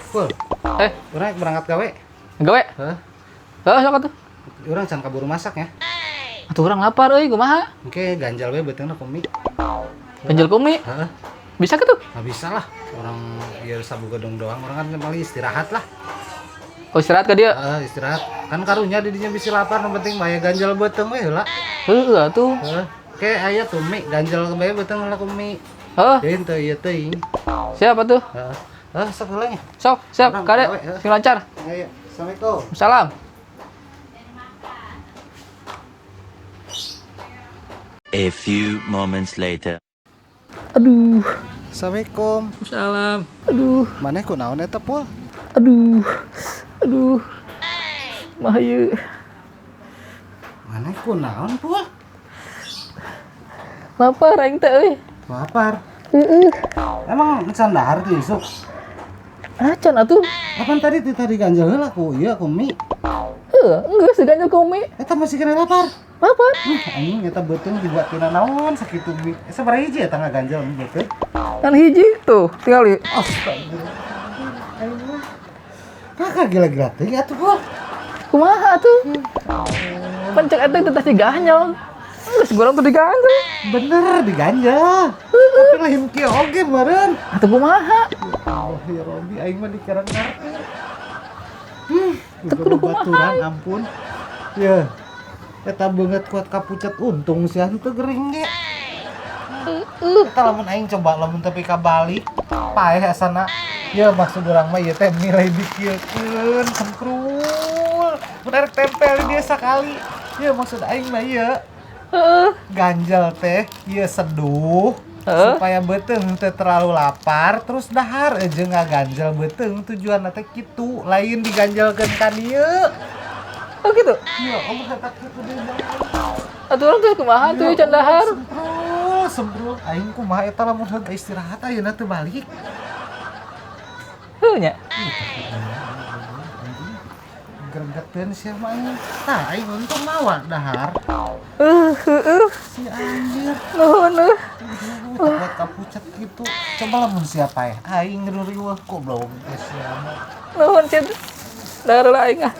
Pul, Eh, urang berangkat gawe. Gawe. Heh, Heuh, sok atuh. Urang can kaburu masak ya. Atuh urang lapar euy, kumaha? Oke, ganjal we beuteungna ku mie. Ganjel ku mie. Heeh. Bisa kitu? Nggak bisa lah. Orang ya sabu gedong doang, orang kan paling istirahat lah. Oh, istirahat ka dia. Heeh, istirahat. Kan karunya di dinya bisi lapar, nu penting mah ya ganjal beuteung we heula. Heuh atuh. Heeh. Oke, aya tuh mie, ganjal bae beuteung heula ku mie. Heuh, Jadi teu ieu teuing. Siap atuh. Heeh. Heeh, sok heula nya. Sok, siap, Urang kade. gawe, heuh. Sing lancar. Ayo, Assalamualaikum. Salam. A few moments later. Aduh. Assalamualaikum. Salam. Aduh, Maneh kunaon eta, Pul? Aduh. Aduh. Mah ieu. Maneh kunaon, Pul? Lapar aing teh euy. Lapar. Heeh. Emang can dahar tuh isuk? Acan atuh. Apaan tadi teh tadi ganjel heula ku ieu ku mie. Heuh, geus diganjel ku mie. Eta masih kena lapar. Lapar. Anjing eta beuteung dibuat tina naon sakitu mie. Sabaraha hiji eta ngaganjel mie beuteung? Kan hiji tuh, tinggal ieu. Astagfirullah. Aing mah. Kakak gila-gila teuing atuh, Pul. Kumaha atuh? Pencek eta teh diganjel. Geus goreng tuh diganjel. Bener diganjel. Tapi lain kieu oge meureun. Atuh kumaha? Oh, ya Robi aing mah dikira ngarti. Teu kudu kumaha. Baturan ampun. Ya. Eta beungeut kuat kapucet untung sih teu gering ge. Eta lamun aing coba lamun tapi ka balik paeh asana. Ya maksud urang mah ieu teh nilai dikieukeun semprul. Mun arek tempel di dia sakali. Ya maksud aing mah ieu Heeh. ganjel teh ieu seduh Heeh. supaya beuteung teu terlalu lapar terus dahar jeung ngaganjel beuteung tujuanna teh kitu lain diganjelkeun ka dieu. Oh gitu. Ya Allah eta kitu deui. Atuh urang teh kumaha tuh can dahar? Semprul, semprul. Aing kumaha eta lamun heug istirahat ayeuna teu balik. Heuh nya. Gregeteun sia mah aing. Tah aing untung mawa dahar. Heuh. Si anjir. Nuhun euy. Buat kapucet gitu. Coba lamun siapa ya? Aing ngeriweuh goblok teh sia mah. Nuhun sia. Dahar lah aing ah.